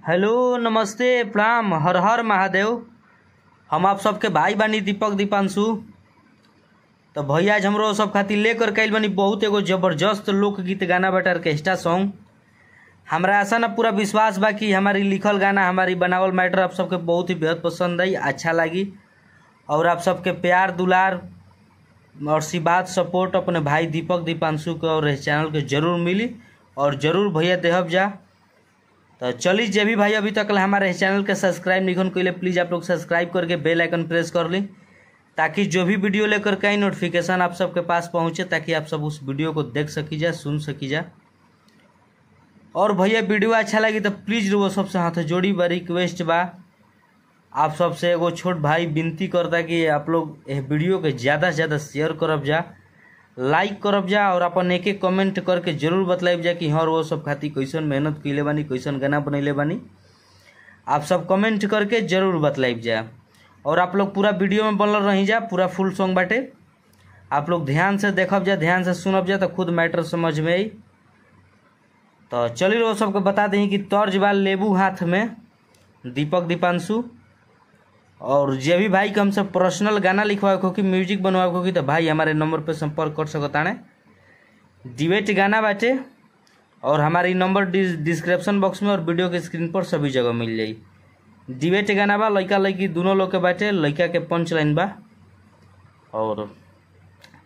Hello नमस्ते प्रणाम हर हर महादेव। हम आप सबके भाई बानी दीपक दीपांशु। तो भैया आज हमरो सब खातिर लेकर के आइल बानी बहुत एगो जबरदस्त लोकगीत गाना बाटे ऑर्केस्ट्रा सॉन्ग। हमरा आशा ना पूरा विश्वास बा कि हमारी लिखल गाना हमारी बनावल मैटर आप सबके बहुत ही बेहद पसंद आई, अच्छा लगी और आप सबके प्यार दुलार और आशीर्वाद सपोर्ट अपने भाई दीपक दीपांशु के और इस चैनल के जरूर मिली और जरूर भैया देहब जा। तो चली जे भी भाई अभी तक हमारे चैनल के सब्सक्राइब नहीं कैले प्लीज़ आप लोग सब्सक्राइब करके बेल आइकन प्रेस कर ली ताकि जो भी वीडियो लेकर के आई नोटिफिकेशन आप सबके पास पहुंचे ताकि आप सब उस वीडियो को देख सकी जा सुन सकी जा। और भैया वीडियो अच्छा लगी तो प्लीज़ वो सबसे हाथ जोड़ी बा रिक्वेस्ट बा आप सबसे एगो छोट भाई विनती करता कि आप लोग वीडियो के ज़्यादा से ज़्यादा शेयर करब जा, लाइक करब जा और अपन एक एक कमेंट करके जरूर बतलाइब जा कि हाँ वो सब खातिर कैसन मेहनत कैले बानी कैसन गाना बनैले बानी। आप सब कमेंट करके जरूर बतलाइब जा और आप लोग पूरा वीडियो में बनल रही जा, पूरा फुल सॉन्ग बाटे आप लोग ध्यान से देखब जा ध्यान से सुनब जा तो खुद मैटर समझ में आई। तो चलिए वो सबको बता दें कि तर्ज बा लेबू हाथ में दीपक दीपांशु। और जे भी भाई के हमसे पर्सनल गाना लिखवाए हो कि म्यूजिक बनवाए हो कि तो भाई हमारे नंबर पे संपर्क कर सकता। डिबेट गाना बाटे और हमारी नंबर डिस्क्रिप्शन बॉक्स में और वीडियो के स्क्रीन पर सभी जगह मिल जाई। डिबेट गाना बा लड़का लड़की दोनों लोग के बाटे, लड़का के पंच लाइन बा और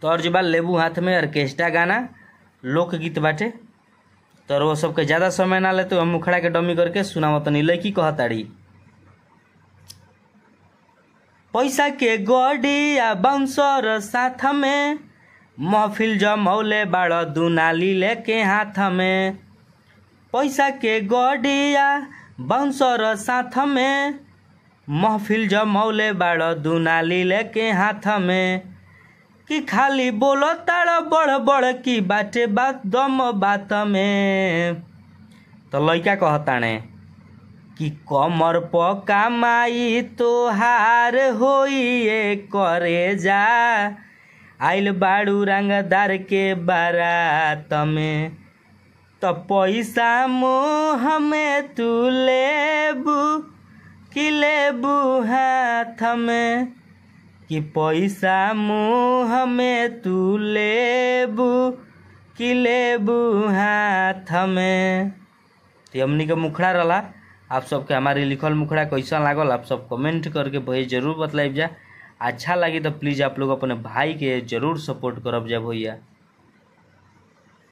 तर्ज बा लेबू हाथ में ऑर्केस्ट्रा गाना लोकगीत बाटे। तो वो सबके ज़्यादा समय ना लेते हम मुखड़ा के डमी करके सुनावतनी। लड़की कहताड़ी पैसा के गडिया बाउंसर साथ में महफिल जमौले बाड़ दुनाली लेके हाथ में। पैसा के गडिया बाउंसर साथ में महफिल जमौले बाड़ दुनाली लेके हाथ में। कि खाली बोलो ताड़ बड़ बड़ की बाटे बात दम बात में। तो लड़का कहताने कि कमर प कमाई तोहार होइए करे जा आइल बाड़ू रंगदार के बारात में। तो पैसा मुँह में तू लेबू कि लेबू हाथ में। कि पैसा मुँह में तू लेबू कि लेबू हाथ में। तो हमनी के मुखड़ा रहा। आप सबके हमारी लिखल मुखड़ा कैसा लागल आप सब कमेंट करके भैया जरूर बतलाइब जा। अच्छा लगी तो प्लीज़ आप लोग अपने भाई के जरूर सपोर्ट करब जा भैया।